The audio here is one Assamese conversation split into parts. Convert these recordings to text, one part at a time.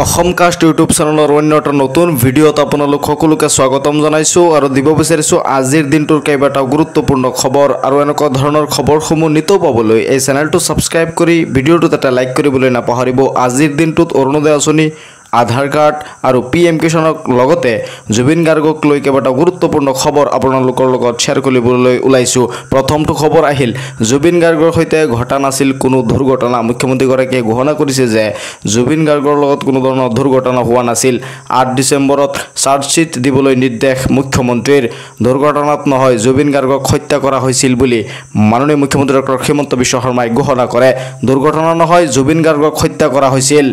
অসম কাষ্ট ইউটিউব চেনেলৰ অন্য এটা নতুন ভিডিঅ'ত আপোনালোক সকলোকে স্বাগতম জনাইছোঁ আৰু দিব বিচাৰিছোঁ আজিৰ দিনটোৰ কেইবাটাও গুৰুত্বপূৰ্ণ খবৰ। আৰু এনেকুৱা ধৰণৰ খবৰসমূহ নিতৌ পাবলৈ এই চেনেলটো ছাবস্ক্ৰাইব কৰি ভিডিঅ'টোত এটা লাইক কৰিবলৈ নাপাহৰিব। আজিৰ দিনটোত অৰুণোদয় আঁচনি, আধাৰ কাৰ্ড আৰু পি এম কিষাণক লগতে জুবিন গাৰ্গক লৈ কেইবাটাও গুৰুত্বপূৰ্ণ খবৰ আপোনালোকৰ লগত শ্বেয়াৰ কৰিবলৈ ওলাইছোঁ। প্ৰথমটো খবৰ আহিল, জুবিন গাৰ্গৰ সৈতে ঘটা নাছিল কোনো দুৰ্ঘটনা। মুখ্যমন্ত্ৰীগৰাকীয়ে ঘোষণা কৰিছে যে জুবিন গাৰ্গৰ লগত কোনো ধৰণৰ দুৰ্ঘটনা হোৱা নাছিল। 8 ডিচেম্বৰত চাৰ্জশ্বিট দিবলৈ নিৰ্দেশ মুখ্যমন্ত্ৰীৰ। দুৰ্ঘটনাত নহয়, জুবিন গাৰ্গক হত্যা কৰা হৈছিল বুলি মাননীয় মুখ্যমন্ত্ৰী ডক্টৰ হিমন্ত বিশ্ব শৰ্মাই ঘোষণা কৰে। দুৰ্ঘটনা নহয়, জুবিন গাৰ্গক হত্যা কৰা হৈছিল।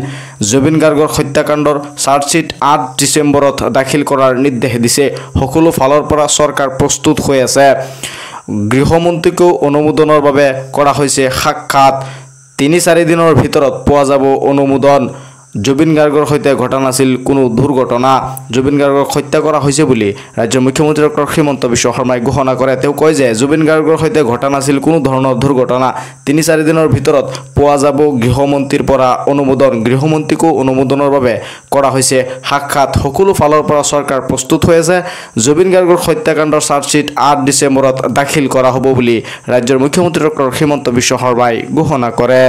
জুবিন গাৰ্গৰ হত্যাকাণ্ডৰ চাৰ্জশ্বিট 8 ডিচেম্বৰত দাখিল কৰাৰ নিৰ্দেশ দিছে। সকলো ফালৰ পৰা চৰকাৰ প্ৰস্তুত হৈ আছে। গৃহমন্ত্ৰীকো অনুমোদনৰ বাবে কৰা হৈছে সাক্ষাৎ। 3-4 দিনৰ ভিতৰত পোৱা যাব অনুমোদন। জুবিন গাৰ্গৰ সৈতে ঘটা নাছিল কোনো দুৰ্ঘটনা, জুবিন গাৰ্গক হত্যা কৰা হৈছে বুলি ৰাজ্যৰ মুখ্যমন্ত্ৰী ডক্টৰ হিমন্ত বিশ্ব শৰ্মাই ঘোষণা কৰে। তেওঁ কয় যে জুবিন গাৰ্গৰ সৈতে ঘটা নাছিল কোনো ধৰণৰ দুৰ্ঘটনা। 3-4 দিনৰ ভিতৰত পোৱা যাব গৃহমন্ত্ৰীৰ পৰা অনুমোদন। গৃহমন্ত্ৰীকো অনুমোদনৰ বাবে কৰা হৈছে সাক্ষাৎ। সকলো ফালৰ পৰা চৰকাৰ প্ৰস্তুত হৈ আছে। জুবিন গাৰ্গৰ হত্যাকাণ্ডৰ চাৰ্জশ্বিট 8 ডিচেম্বৰত দাখিল কৰা হ'ব বুলি ৰাজ্যৰ মুখ্যমন্ত্ৰী ডক্টৰ হিমন্ত বিশ্ব শৰ্মাই ঘোষণা কৰে।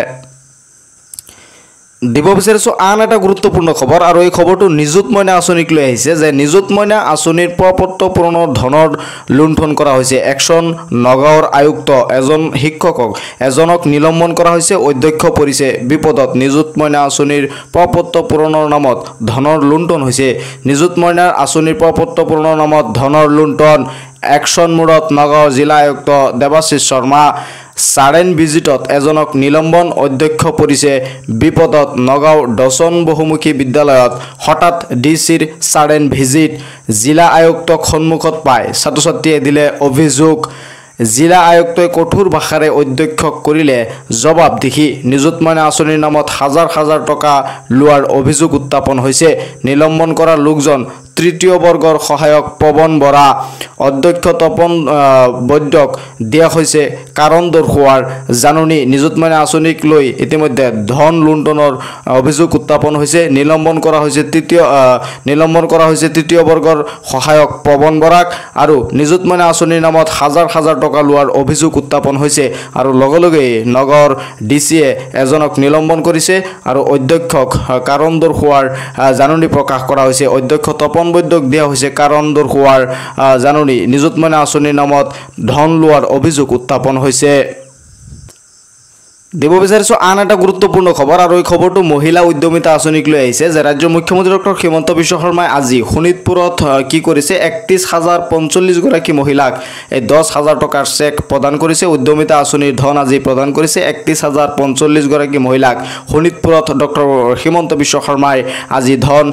দিব বিচাৰিছোঁ আন এটা গুৰুত্বপূৰ্ণ খবৰ, আৰু এই খবৰটো নিযুত মইনা আঁচনিক লৈ আহিছে যে নিযুত মইনা আঁচনিৰ প্ৰপত্ৰ পূৰণৰ ধনৰ লুণ্ঠন কৰা হৈছে। একশ্যন নগাঁৱৰ আয়ুক্ত এজন শিক্ষকক এজনক নিলম্বন কৰা হৈছে, অধ্যক্ষ পৰিছে বিপদত। নিযুত মইনা আঁচনিৰ প্ৰপত্ৰ পূৰণৰ নামত ধনৰ লুণ্ঠন হৈছে। নিযুত মইনাৰ আঁচনিৰ প্ৰপত্ৰ পূৰণৰ নামত ধনৰ লুণ্ঠন। একশ্যন মোডত নগাঁও জিলা আয়ুক্ত দেৱাশিষ শৰ্মা। ছাডেন ভিজিটত এজনক নিলম্বন, অধ্যক্ষ পৰিছে বিপদত। নগাঁও ডচন বহুমুখী বিদ্যালয়ত হঠাৎ ডি চিৰ ছাডেন ভিজিট। জিলা আয়ুক্তক সন্মুখত পাই ছাত্ৰ ছাত্ৰীয়ে দিলে অভিযোগ। জিলা আয়ুক্তই কঠোৰ ভাষাৰে অধ্যক্ষক কৰিলে জবাবদিহি। নিযুত মইনা আঁচনিৰ নামত হাজাৰ হাজাৰ টকা লোৱাৰ অভিযোগ উত্থাপন হৈছে। নিলম্বন কৰা লোকজন তৃতীয় বৰ্গৰ সহায়ক পৱন বৰা। অধ্যক্ষ তপন বৈদ্যক দিয়া হৈছে কাৰণ দৰ্শোৱাৰ জাননী। নিযুত মইনা আঁচনিক লৈ ইতিমধ্যে ধন লুণ্ঠনৰ অভিযোগ উত্থাপন হৈছে। নিলম্বন কৰা হৈছে তৃতীয় বৰ্গৰ সহায়ক পৱন বৰাক আৰু নিযুত মইনা আঁচনিৰ নামত হাজাৰ হাজাৰ টকা লোৱাৰ অভিযোগ উত্থাপন হৈছে। আৰু লগে লগেই নগৰ ডি চিয়ে এজনক নিলম্বন কৰিছে আৰু অধ্যক্ষক কাৰণ দৰ্শোৱাৰ জাননী প্ৰকাশ কৰা হৈছে। অধ্যক্ষ তপন বৈদ্যক দিয়া হৈছে কাৰণ দৰ্শোৱাৰ জাননী। নিযুত মইনা আঁচনিৰ নামত ধন লোৱাৰ অভিযোগ উত্থাপন হৈছে। দিব বিচাৰিছোঁ আন এটা গুৰুত্বপূৰ্ণ খবৰ, আৰু এই খবৰটো মহিলা উদ্যমিতা আঁচনিক লৈ আহিছে যে ৰাজ্যৰ মুখ্যমন্ত্ৰী ডক্টৰ হিমন্ত বিশ্ব শৰ্মাই আজি শোণিতপুৰত কি কৰিছে, 31,045 গৰাকী মহিলাক এই 10,000 টকাৰ চেক প্ৰদান কৰিছে। উদ্যমিতা আঁচনিৰ ধন আজি প্ৰদান কৰিছে 31,045 গৰাকী মহিলাক। শোণিতপুৰত ডক্টৰ হিমন্ত বিশ্ব শৰ্মাই আজি ধন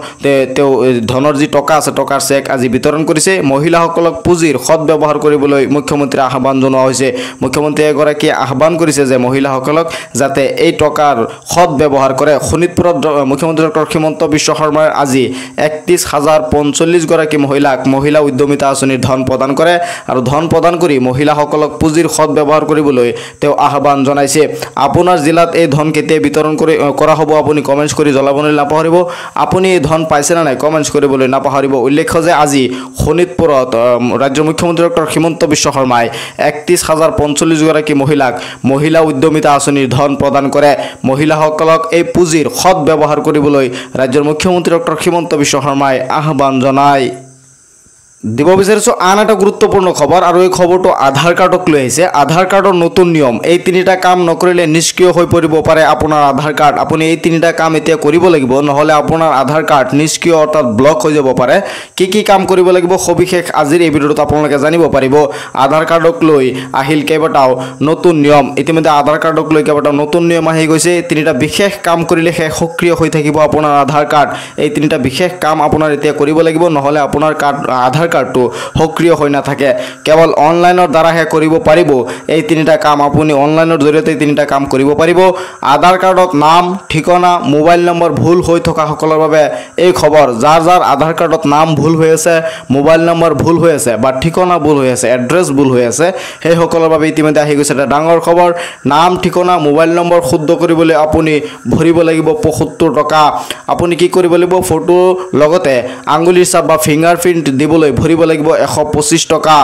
তেওঁ ধনৰ যি টকা আছে টকাৰ চেক আজি বিতৰণ কৰিছে। মহিলাসকলক পুঁজিৰ সৎ ব্যৱহাৰ কৰিবলৈ মুখ্যমন্ত্ৰীয়ে আহ্বান জনোৱা হৈছে। মুখ্যমন্ত্ৰী এগৰাকীয়ে আহ্বান কৰিছে যে মহিলাসকলক যাতে এই টকাৰ সৎ ব্যৱহাৰ কৰে। শোণিতপুৰত মুখ্যমন্ত্ৰী ডক্টৰ হিমন্ত বিশ্ব শৰ্মাৰ আজি 31,045 গৰাকী মহিলাক মহিলা উদ্যমিতা আঁচনিৰ ধন প্ৰদান কৰে আৰু ধন প্ৰদান কৰি মহিলাসকলক পুঁজিৰ সৎ ব্যৱহাৰ কৰিবলৈ তেওঁ আহ্বান জনাইছে। আপোনাৰ জিলাত এই ধন কেতিয়া বিতৰণ কৰা হ'ব আপুনি কমেণ্টছ কৰি জনাবলৈ নাপাহৰিব। আপুনি এই ধন পাইছে নে নাই কমেণ্টছ কৰিবলৈ নাপাহৰিব। উল্লেখ্য যে আজি শোণিতপুৰত ৰাজ্যৰ মুখ্যমন্ত্ৰী ডক্টৰ হিমন্ত বিশ্ব শৰ্মাই 31,045 গৰাকী মহিলাক মহিলা উদ্যমিতা আঁচনিৰ ধন প্ৰদান কৰে। মহিলাসকলক এই পুঁজিৰ সৎ ব্যৱহাৰ কৰিবলৈ ৰাজ্যৰ মুখ্যমন্ত্ৰী ডক্টৰ হিমন্ত বিশ্ব শৰ্মাই আহ্বান জনায়। দিব বিচাৰিছোঁ আন এটা গুৰুত্বপূৰ্ণ খবৰ, আৰু এই খবৰটো আধাৰ কাৰ্ডক লৈ আহিছে। আধাৰ কাৰ্ডৰ নতুন নিয়ম, এই তিনিটা কাম নকৰিলে নিষ্ক্ৰিয় হৈ পৰিব পাৰে আপোনাৰ আধাৰ কাৰ্ড। আপুনি এই তিনিটা কাম এতিয়া কৰিব লাগিব, নহ'লে আপোনাৰ আধাৰ কাৰ্ড নিষ্ক্ৰিয় অৰ্থাৎ ব্লক হৈ যাব পাৰে। কি কি কাম কৰিব লাগিব সবিশেষ আজিৰ এই ভিডিঅ'টোত আপোনালোকে জানিব পাৰিব। আধাৰ কাৰ্ডক লৈ আহিল কেইবাটাও নতুন নিয়ম। ইতিমধ্যে আধাৰ কাৰ্ডক লৈ কেইবাটাও নতুন নিয়ম আহি গৈছে। তিনিটা বিশেষ কাম কৰিলেহে সক্ৰিয় হৈ থাকিব আপোনাৰ আধাৰ কাৰ্ড। এই তিনিটা বিশেষ কাম আপোনাৰ এতিয়া কৰিব লাগিব, নহ'লে আপোনাৰ কাৰ্ড আধাৰ কাৰ্ড কাৰ্ডটো সক্ৰিয় হৈ নাথাকে। কেৱল অনলাইনৰ দ্বাৰাহে কৰিব পাৰিব এই তিনিটা কাম। আপুনি অনলাইনৰ জৰিয়তে এই তিনিটা কাম কৰিব পাৰিব। আধাৰ কাৰ্ডত নাম, ঠিকনা, মোবাইল নম্বৰ ভুল হৈ থকাসকলৰ বাবে এই খবৰ। যাৰ যাৰ আধাৰ কাৰ্ডত নাম ভুল হৈ আছে, মোবাইল নম্বৰ ভুল হৈ আছে বা ঠিকনা ভুল হৈ আছে, এড্ৰেছ ভুল হৈ আছে, সেইসকলৰ বাবে ইতিমধ্যে আহি গৈছে এটা ডাঙৰ খবৰ। নাম, ঠিকনা, মোবাইল নম্বৰ শুদ্ধ কৰিবলৈ আপুনি ভৰিব লাগিব 75 টকা। আপুনি কি কৰিব লাগিব? ফটো লগতে আঙুলিৰ চাপ বা ফিংগাৰ প্ৰিণ্ট দিবলৈ ভৰিব লাগিব 125 টকা।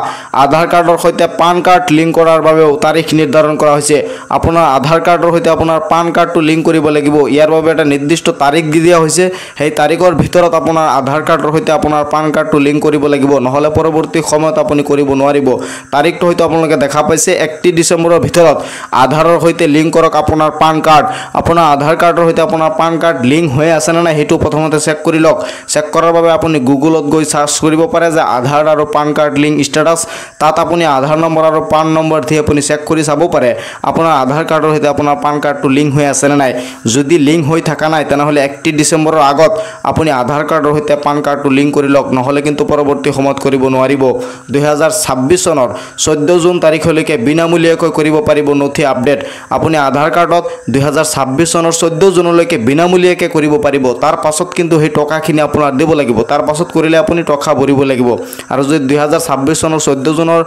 আধাৰ কাৰ্ডৰ সৈতে পান কাৰ্ড লিংক কৰাৰ বাবেও তাৰিখ নিৰ্ধাৰণ কৰা হৈছে। আপোনাৰ আধাৰ কাৰ্ডৰ সৈতে আপোনাৰ পান কাৰ্ডটো লিংক কৰিব লাগিব। ইয়াৰ বাবে এটা নিৰ্দিষ্ট তাৰিখ দি দিয়া হৈছে। সেই তাৰিখৰ ভিতৰত আপোনাৰ আধাৰ কাৰ্ডৰ সৈতে আপোনাৰ পান কাৰ্ডটো লিংক কৰিব লাগিব, নহ'লে পৰৱৰ্তী সময়ত আপুনি কৰিব নোৱাৰিব। তাৰিখটো হয়তো আপোনালোকে দেখা পাইছে, 31 ডিচেম্বৰৰ ভিতৰত আধাৰৰ সৈতে লিংক কৰক আপোনাৰ পান কাৰ্ড। আপোনাৰ আধাৰ কাৰ্ডৰ সৈতে আপোনাৰ পান কাৰ্ড লিংক হৈ আছেনে নাই সেইটো প্ৰথমতে চেক কৰি লওক। চেক কৰাৰ বাবে আপুনি গুগলত গৈ চাৰ্চ কৰিব পাৰে যে আধাৰ আৰু পান কাৰ্ড লিংক ষ্টেটাছ। তাত আপুনি আধাৰ নম্বৰ আৰু পান নম্বৰ দি আপুনি চেক কৰি চাব পাৰে আপোনাৰ আধাৰ কাৰ্ডৰ সৈতে আপোনাৰ পান কাৰ্ডটো লিংক হৈ আছেনে নাই। যদি লিংক হৈ থকা নাই, তেনেহ'লে 31 ডিচেম্বৰৰ আগত আপুনি আধাৰ কাৰ্ডৰ সৈতে পান কাৰ্ডটো লিংক কৰি লওক, নহ'লে কিন্তু পৰৱৰ্তী সময়ত কৰিব নোৱাৰিব। 2026 চনৰ 14 জুন তাৰিখলৈকে বিনামূলীয়াকৈ কৰিব পাৰিব নথি আপডেট। আপুনি আধাৰ কাৰ্ডত 2026 চনৰ 14 জুনলৈকে বিনামূলীয়াকৈ কৰিব পাৰিব। তাৰ পাছত কিন্তু সেই টকাখিনি আপোনাৰ দিব লাগিব। তাৰ পাছত কৰিলে আপুনি টকা ভৰিব লাগিব। আৰু যদি 2026 চনৰ 14 জুনৰ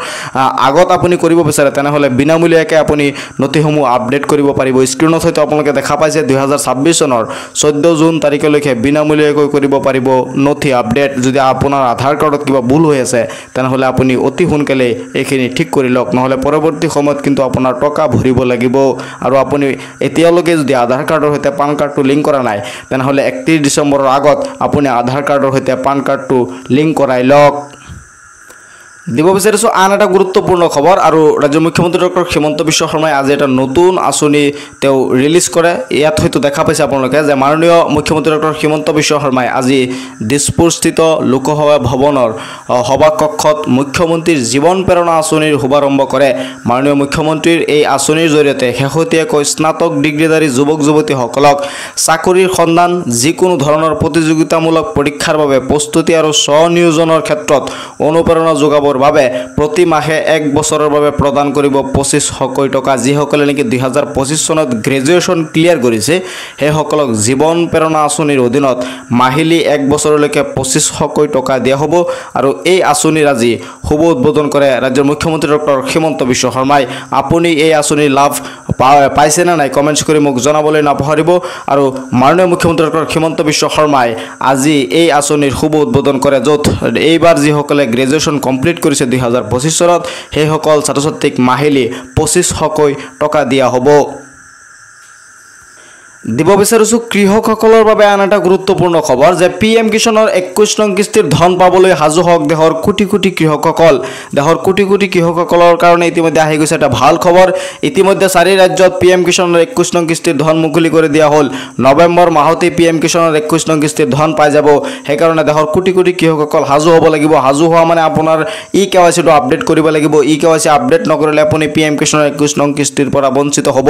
আগত আপুনি কৰিব বিচাৰে, তেনেহ'লে বিনামূলীয়াকৈ আপুনি নথিসমূহ আপডেট কৰিব পাৰিব। স্ক্ৰীণত হয়তো আপোনালোকে দেখা পাইছে, 2026 চনৰ 14 জুন তাৰিখলৈকে বিনামূলীয়াকৈ কৰিব পাৰিব নথি আপডেট। যদি আপোনাৰ আধাৰ কাৰ্ডত কিবা ভুল হৈ আছে, তেনেহ'লে আপুনি অতি সোনকালে এইখিনি ঠিক কৰি লওক, নহ'লে পৰৱৰ্তী সময়ত কিন্তু আপোনাৰ টকা ভৰিব লাগিব। আৰু আপুনি এতিয়ালৈকে যদি আধাৰ কাৰ্ডৰ সৈতে পান কাৰ্ডটো লিংক কৰা নাই, তেনেহ'লে 31 ডিচেম্বৰৰ আগত আপুনি আধাৰ কাৰ্ডৰ সৈতে পান কাৰ্ডটো লিংক কৰাই লওক। দিব বিচাৰিছোঁ আন এটা গুৰুত্বপূৰ্ণ খবৰ। আৰু ৰাজ্যৰ মুখ্যমন্ত্ৰী ডক্টৰ হিমন্ত বিশ্ব শৰ্মাই আজি এটা নতুন আঁচনি তেওঁ ৰিলিজ কৰে। ইয়াত হয়তো দেখা পাইছে আপোনালোকে যে মাননীয় মুখ্যমন্ত্ৰী ডক্টৰ হিমন্ত বিশ্ব শৰ্মাই আজি দিছপুৰস্থিত লোকসভা ভৱনৰ সভাকক্ষত মুখ্যমন্ত্ৰীৰ জীৱন প্ৰেৰণা আঁচনিৰ শুভাৰম্ভ কৰে। মাননীয় মুখ্যমন্ত্ৰীৰ এই আঁচনিৰ জৰিয়তে শেহতীয়াকৈ স্নাতক ডিগ্ৰীধাৰী যুৱক যুৱতীসকলক চাকৰিৰ সন্ধান, যিকোনো ধৰণৰ প্ৰতিযোগিতামূলক পৰীক্ষাৰ বাবে প্ৰস্তুতি আৰু স্বনিয়োজনৰ ক্ষেত্ৰত অনুপ্ৰেৰণা যোগাবৰ বাবে প্ৰতি মাহে এক বছৰৰ বাবে প্ৰদান কৰিব 2500কৈ টকা। যিসকলে নেকি 2025 চনত গ্ৰেজুৱেশ্যন ক্লিয়াৰ কৰিছে, সেইসকলক জীৱন প্ৰেৰণা আঁচনিৰ অধীনত মাহিলী এক বছৰলৈকে 2500কৈ টকা দিয়া হ'ব। আৰু এই আঁচনিৰ আজি শুভ উদ্বোধন কৰে ৰাজ্যৰ মুখ্যমন্ত্ৰী ডক্টৰ হিমন্ত বিশ্ব শৰ্মাই। আপুনি এই আঁচনিৰ লাভ পাইছেনে নাই কমেণ্টছ কৰি মোক জনাবলৈ নাপাহৰিব। আৰু মাননীয় মুখ্যমন্ত্ৰী ডক্টৰ হিমন্ত বিশ্ব শৰ্মাই আজি এই আঁচনিৰ শুভ উদ্বোধন কৰে, য'ত এইবাৰ যিসকলে গ্ৰেজুৱেশ্যন কমপ্লিট কৰিছে 2025 চনত, সেইসকল ছাত্ৰ ছাত্ৰীক মাহিলী 2500কৈ টকা দিয়া হ'ব। দিব বিচাৰিছোঁ কৃষকসকলৰ বাবে আন এটা গুৰুত্বপূৰ্ণ খবৰ যে পি এম কিষাণৰ 21 নং কিস্তিৰ ধন পাবলৈ সাজু হওক দেশৰ কোটি কোটি কৃষকসকল। দেশৰ কোটি কোটি কৃষকসকলৰ কাৰণে ইতিমধ্যে আহি গৈছে এটা ভাল খবৰ। ইতিমধ্যে চাৰি ৰাজ্যত পি এম কিষাণৰ 21 নং কিস্তিৰ ধন মুকলি কৰি দিয়া হ'ল। নৱেম্বৰ মাহতেই পি এম কিষাণৰ 21 নং কিস্তিৰ ধন পাই যাব। সেইকাৰণে দেশৰ কোটি কোটি কৃষকসকল সাজু হ'ব লাগিব। সাজু হোৱা মানে আপোনাৰ ই কে ৱাই চিটো আপডেট কৰিব লাগিব। ই কে ৱাই চি আপডেট নকৰিলে আপুনি পি এম কিষাণৰ 21 নং কিস্তিৰ পৰা বঞ্চিত হ'ব।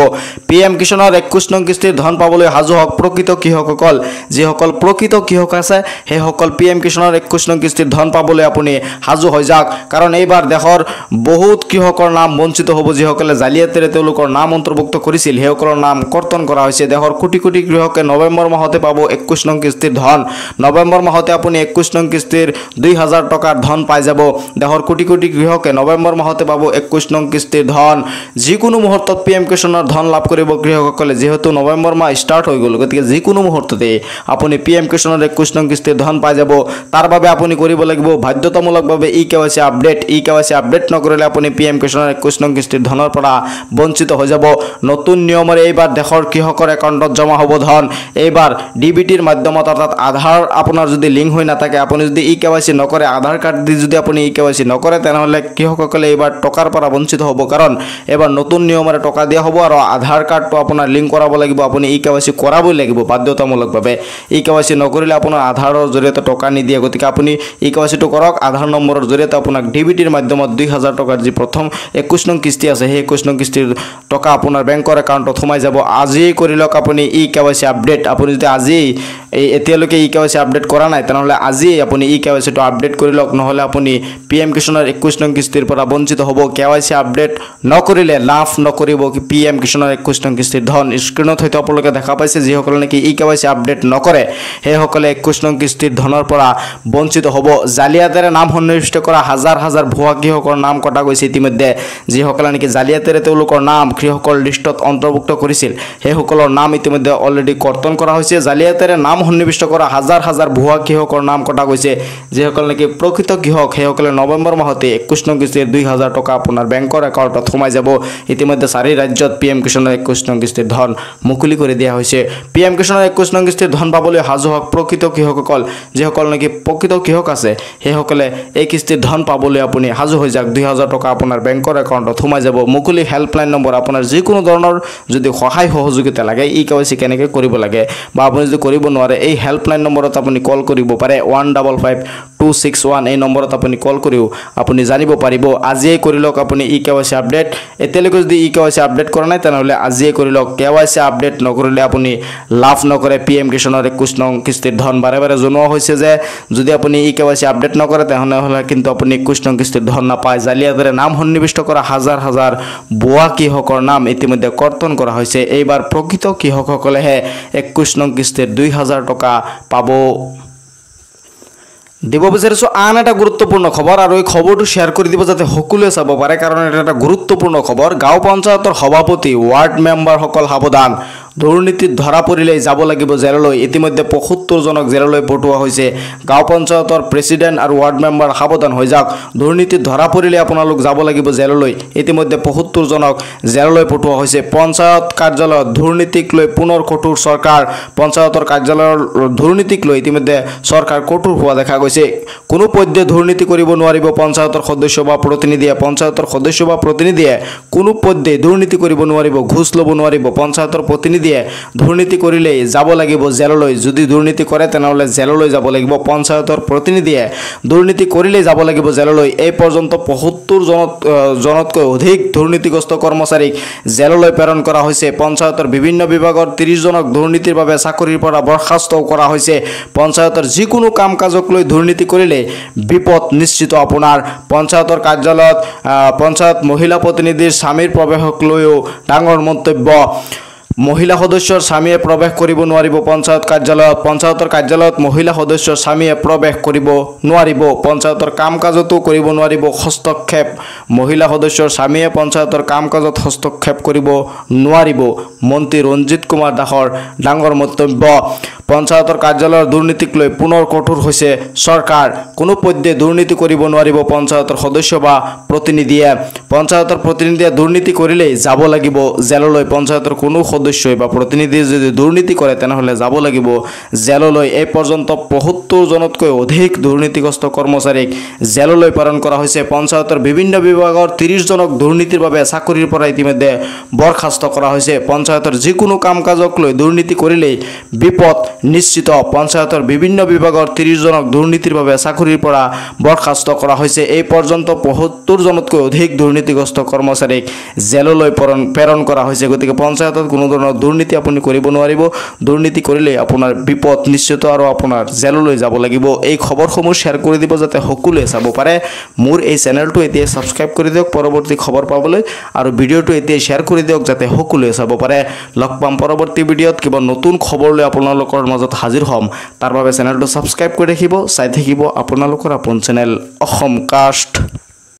পি এম কিষাণৰ 21 নং কিস্তিৰ ধন পাবলৈ সাজু হওক প্ৰকৃত কৃষকসকল। যিসকল প্ৰকৃত কৃষক আছে, সেইসকল পি এম কিষাণৰ 21 নং কিস্তিৰ ধন পাবলৈ আপুনি সাজু হৈ যাওক, কাৰণ এইবাৰ দেশৰ বহুত কৃষকৰ নাম বঞ্চিত হ'ব। যিসকলে জালিয়াতিৰে তেওঁলোকৰ নাম অন্তৰ্ভুক্ত কৰিছিল, সেইসকলৰ নাম কৰ্তন কৰা হৈছে। দেশৰ কোটি কোটি কৃষকে নৱেম্বৰ মাহতে পাব 21 নং কিস্তিৰ ধন। নৱেম্বৰ মাহতে আপুনি 21 নং কিস্তিৰ 2000 টকাৰ ধন পাই যাব। দেশৰ কোটি কোটি কৃষকে নৱেম্বৰ মাহতে পাব 21 নং কিস্তিৰ ধন। যিকোনো মুহূৰ্তত পি এম কিষাণৰ ধন লাভ কৰিব কৃষকসকলে। যিহেতু নৱেম্বৰ মাহ ষ্টাৰ্ট হৈ গ'ল, গতিকে যিকোনো মুহূৰ্ততে আপুনি পি এম কিষাণৰ 21 নং কিস্তিৰ ধন পাই যাব। তাৰ বাবে আপুনি কৰিব লাগিব বাধ্যতামূলকভাৱে ই K Y C update. E K Y C update নকৰিলে আপুনি পি এম কিষাণৰ 21 নং কিস্তিৰ ধনৰ পৰা বঞ্চিত হৈ যাব। নতুন নিয়মেৰে এইবাৰ দেশৰ কৃষকৰ একাউণ্টত জমা হ'ব ধন। এইবাৰ ডি বি টিৰ মাধ্যমত, অৰ্থাৎ আধাৰ আপোনাৰ যদি লিংক হৈ নাথাকে, আপুনি যদি ই কে ৱাই চি নকৰে, আধাৰ কাৰ্ড দি যদি আপুনি ই কে ৱাই চি নকৰে, তেনেহ'লে কৃষকসকলে এইবাৰ টকাৰ পৰা বঞ্চিত হ'ব, কাৰণ এইবাৰ নতুন নিয়মেৰে টকা দিয়া হ'ব আৰু আধাৰ কাৰ্ডটো আপোনাৰ লিংক কৰাব লাগিব। আপুনি ই কে ৱাই চি কৰাবই লাগিব বাধ্যতামূলকভাৱে। ই কে ৱাই চি নকৰিলে আপোনাৰ আধাৰৰ জৰিয়তে টকা নিদিয়ে। গতিকে আপুনি ই কে ৱাই চিটো কৰক। আধাৰ নম্বৰৰ জৰিয়তে আপোনাক ডি বি টিৰ মাধ্যমত 2000 টকাৰ যি প্ৰথম 21 নং কিস্তি আছে, সেই 21 নং কিস্তিৰ টকা আপোনাৰ বেংকৰ একাউণ্টত সোমাই যাব। আজিয়েই কৰি লওক আপুনি ই কে ৱাই চি আপডেট। আপুনি যদি আজি এই এতিয়ালৈকে ই কে ৱাই চি আপডেট কৰা নাই, তেনেহ'লে আজিয়েই আপুনি ই কে ৱাই চিটো আপডেট কৰি লওক, নহ'লে আপুনি পি এম কিষাণৰ 21 নং কিস্তিৰ পৰা বঞ্চিত হ'ব। কে ৱাই চি আপডেট নকৰিলে লাভ নকৰিব পি এম কিষাণৰ 21 নং কিস্তিৰ ধন। স্ক্ৰীণত হয়তো আপোনালোকে দেখা পাইছে, যিসকলে নেকি ই কে ৱাই চি আপডেট নকৰে সেইসকলে 21 নং কিস্তিৰ ধনৰ পৰা বঞ্চিত হ'ব। জালিয়াতেৰে নাম সন্নিৱিষ্ট কৰা হাজাৰ হাজাৰ ভুৱা কৃষকৰ নাম কটা গৈছে ইতিমধ্যে। যিসকলে নেকি জালিয়াতেৰে তেওঁলোকৰ নাম কৃষকৰ লিষ্টত অন্তৰ্ভুক্ত কৰিছিল সেইসকলৰ নাম ইতিমধ্যে অলৰেডি কৰ্তন কৰা হৈছে। জালিয়াতেৰে নাম সন্নিৱিষ্ট কৰা হাজাৰ হাজাৰ ভুৱা কৃষকৰ নাম কটা গৈছে। যিসকল নেকি প্ৰকৃত কৃষক সেইসকলে নৱেম্বৰ মাহতে 21 নং কিস্তিৰ 2000 টকা আপোনাৰ বেংকৰ একাউণ্টত সোমাই যাব। ইতিমধ্যে 4 ৰাজ্যত পি এম কিষাণৰ 21 নং কিস্তিৰ ধন মুকলি কৰি দিয়া হৈছে। পি এম কিষাণৰ 21 নং কিস্তিৰ ধন পাবলৈ সাজু হওক প্ৰকৃত কৃষকসকল। যিসকল নেকি প্ৰকৃত কৃষক আছে সেইসকলে এই কিস্তিৰ ধন পাবলৈ আপুনি সাজু হৈ যাওক। 2000 টকা আপোনাৰ বেংকৰ একাউণ্টত সোমাই যাব। মুকলি হেল্পলাইন নম্বৰ, আপোনাৰ যিকোনো ধৰণৰ যদি সহায় সহযোগিতা লাগে, ই কে ৱাই চি কেনেকৈ কৰিব লাগে বা আপুনি যদি কৰিব নোৱাৰে, এই হেল্পলাইন নম্বৰত আপুনি কল কৰিব পাৰে। 155261 এই নম্বৰত আপুনি কল কৰিও আপুনি জানিব পাৰিব। আজিয়েই কৰি লওক আপুনি ই কে ৱাই চি আপডেট। এতিয়ালৈকে যদি ই কে ৱাই চি আপডেট কৰা নাই তেনেহ'লে আজিয়েই কৰি লওক। কে ৱাই চি আপডেট নকৰিলে আপুনি লাভ নকৰে পি এম কিষাণৰ 21 নং কিস্তিৰ ধন। বাৰে বাৰে জনোৱা হৈছে যে যদি আপুনি ই কে ৱাই চি আপডেট নকৰে তেনেহ'লে কিন্তু আপুনি 21 নং কিস্তিৰ ধন নাপায়। জালিয়াতেৰে নাম সন্নিৱিষ্ট কৰা হাজাৰ হাজাৰ ভুৱা কৃষকৰ নাম ইতিমধ্যে কৰ্তন কৰা হৈছে। এইবাৰ প্ৰকৃত কৃষকসকলেহে 21 নং কিস্তিৰ 2000 টকা পাব। দিব বিচাৰিছোঁ আন এটা গুৰুত্বপূৰ্ণ খবৰ, আৰু এই খবৰটো শ্বেয়াৰ কৰি দিব যাতে সকলোৱে চাব পাৰে, কাৰণ এটা এটা গুৰুত্বপূৰ্ণ খবৰ। গাঁও পঞ্চায়তৰ সভাপতি, ৱাৰ্ড মেম্বাৰসকল সাৱধান, দুৰ্নীতিত ধৰা পৰিলেই যাব লাগিব জেললৈ। ইতিমধ্যে 75জনক জেললৈ পঠোৱা হৈছে। গাঁও পঞ্চায়তৰ প্ৰেচিডেণ্ট আৰু ৱাৰ্ড মেম্বাৰ সাৱধান হৈ যাওক, দুৰ্নীতিত ধৰা পৰিলে আপোনালোক যাব লাগিব জেললৈ। ইতিমধ্যে 75জনক জেললৈ পঠোৱা হৈছে। পঞ্চায়ত কাৰ্যালয়ত দুৰ্নীতিক লৈ পুনৰ কঠোৰ চৰকাৰ। পঞ্চায়তৰ কাৰ্যালয়ৰ দুৰ্নীতিক লৈ ইতিমধ্যে চৰকাৰ কঠোৰ হোৱা দেখা গৈছে। কোনো পধ্যে দুৰ্নীতি কৰিব নোৱাৰিব পঞ্চায়তৰ সদস্য বা প্ৰতিনিধিয়ে। পঞ্চায়তৰ সদস্য বা প্ৰতিনিধিয়ে কোনো পধ্যে দুৰ্নীতি কৰিব নোৱাৰিব, ঘোচ ল'ব নোৱাৰিব। পঞ্চায়তৰ প্ৰতিনিধিয়ে দুৰ্নীতি কৰিলেই যাব লাগিব জেললৈ। যদি দুৰ্নীতি কৰে তেনেহ'লে জেললৈ যাব লাগিব। পঞ্চায়তৰ প্ৰতিনিধিয়ে দুৰ্নীতি কৰিলেই যাব লাগিব জেললৈ। এই পৰ্যন্ত 75 জনতকৈ অধিক দুৰ্নীতিগ্ৰস্ত কৰ্মচাৰীক জেললৈ প্ৰেৰণ কৰা হৈছে। পঞ্চায়তৰ বিভিন্ন বিভাগৰ 30জনক দুৰ্নীতিৰ বাবে চাকৰিৰ পৰা বৰ্খাস্তও কৰা হৈছে। পঞ্চায়তৰ যিকোনো কাম কাজক লৈ দুৰ্নীতি কৰিলে বিপদ নিশ্চিত আপোনাৰ। পঞ্চায়তৰ কাৰ্যালয়ত পঞ্চায়ত মহিলা প্ৰতিনিধিৰ স্বামীৰ প্ৰৱেশক লৈও ডাঙৰ মন্তব্য। মহিলা সদস্যৰ স্বামীয়ে প্ৰৱেশ কৰিব নোৱাৰিব পঞ্চায়ত কাৰ্যালয়ত। পঞ্চায়তৰ কাৰ্যালয়ত মহিলা সদস্যৰ স্বামীয়ে প্ৰৱেশ কৰিব নোৱাৰিব। পঞ্চায়তৰ কাম কাজতো কৰিব নোৱাৰিব হস্তক্ষেপ। মহিলা সদস্যৰ স্বামীয়ে পঞ্চায়তৰ কাম কাজত হস্তক্ষেপ কৰিব নোৱাৰিব, মন্ত্ৰী ৰঞ্জিত কুমাৰ দাসৰ ডাঙৰ মন্তব্য। পঞ্চায়তৰ কাৰ্যালয়ৰ দুৰ্নীতিক লৈ পুনৰ কঠোৰ হৈছে চৰকাৰ। কোনো পধ্যে দুৰ্নীতি কৰিব নোৱাৰিব পঞ্চায়তৰ সদস্য বা প্ৰতিনিধিয়ে। পঞ্চায়তৰ প্ৰতিনিধিয়ে দুৰ্নীতি কৰিলেই যাব লাগিব জেললৈ। পঞ্চায়তৰ কোনো সদস্যই বা প্ৰতিনিধিয়ে যদি দুৰ্নীতি কৰে তেনেহ'লে যাব লাগিব জেললৈ। এই পৰ্যন্ত 75জনতকৈ অধিক দুৰ্নীতিগ্ৰস্ত কৰ্মচাৰীক জেললৈ প্ৰেৰণ কৰা হৈছে। পঞ্চায়তৰ বিভিন্ন বিভাগৰ 30জনক দুৰ্নীতিৰ বাবে চাকৰিৰ পৰা ইতিমধ্যে বৰ্খাস্ত কৰা হৈছে। পঞ্চায়তৰ যিকোনো কাম কাজক লৈ দুৰ্নীতি কৰিলেই বিপদ নিশ্চিত। পঞ্চায়তৰ বিভিন্ন বিভাগৰ 30জনক দুৰ্নীতিৰ বাবে চাকৰিৰ পৰা বৰ্খাস্ত কৰা হৈছে। এই পৰ্যন্ত 75জনতকৈ অধিক দুৰ্নীতিগ্ৰস্ত কৰ্মচাৰীক জেললৈ প্ৰেৰণ কৰা হৈছে। গতিকে পঞ্চায়তত কোনো ধৰণৰ দুৰ্নীতি আপুনি কৰিব নোৱাৰিব। দুৰ্নীতি কৰিলেই আপোনাৰ বিপদ নিশ্চিত আৰু আপোনাৰ জেললৈ যাব লাগিব। এই খবৰসমূহ শ্বেয়াৰ কৰি দিব যাতে সকলোৱে চাব পাৰে। মোৰ এই চেনেলটো এতিয়াই ছাবস্ক্ৰাইব কৰি দিয়ক পৰৱৰ্তী খবৰ পাবলৈ, আৰু ভিডিঅ'টো এতিয়াই শ্বেয়াৰ কৰি দিয়ক যাতে সকলোৱে চাব পাৰে। লগ পাম পৰৱৰ্তী ভিডিঅ'ত কিবা নতুন খবৰ লৈ আপোনালোকৰ মাজত হাজিৰ হ'ম। তাৰ বাবে চেনেলটো ছাবস্ক্ৰাইব কৰি ৰাখিব, চাই থাকিব আপোনালোকৰ আপোন চেনেল অসম কাষ্ট।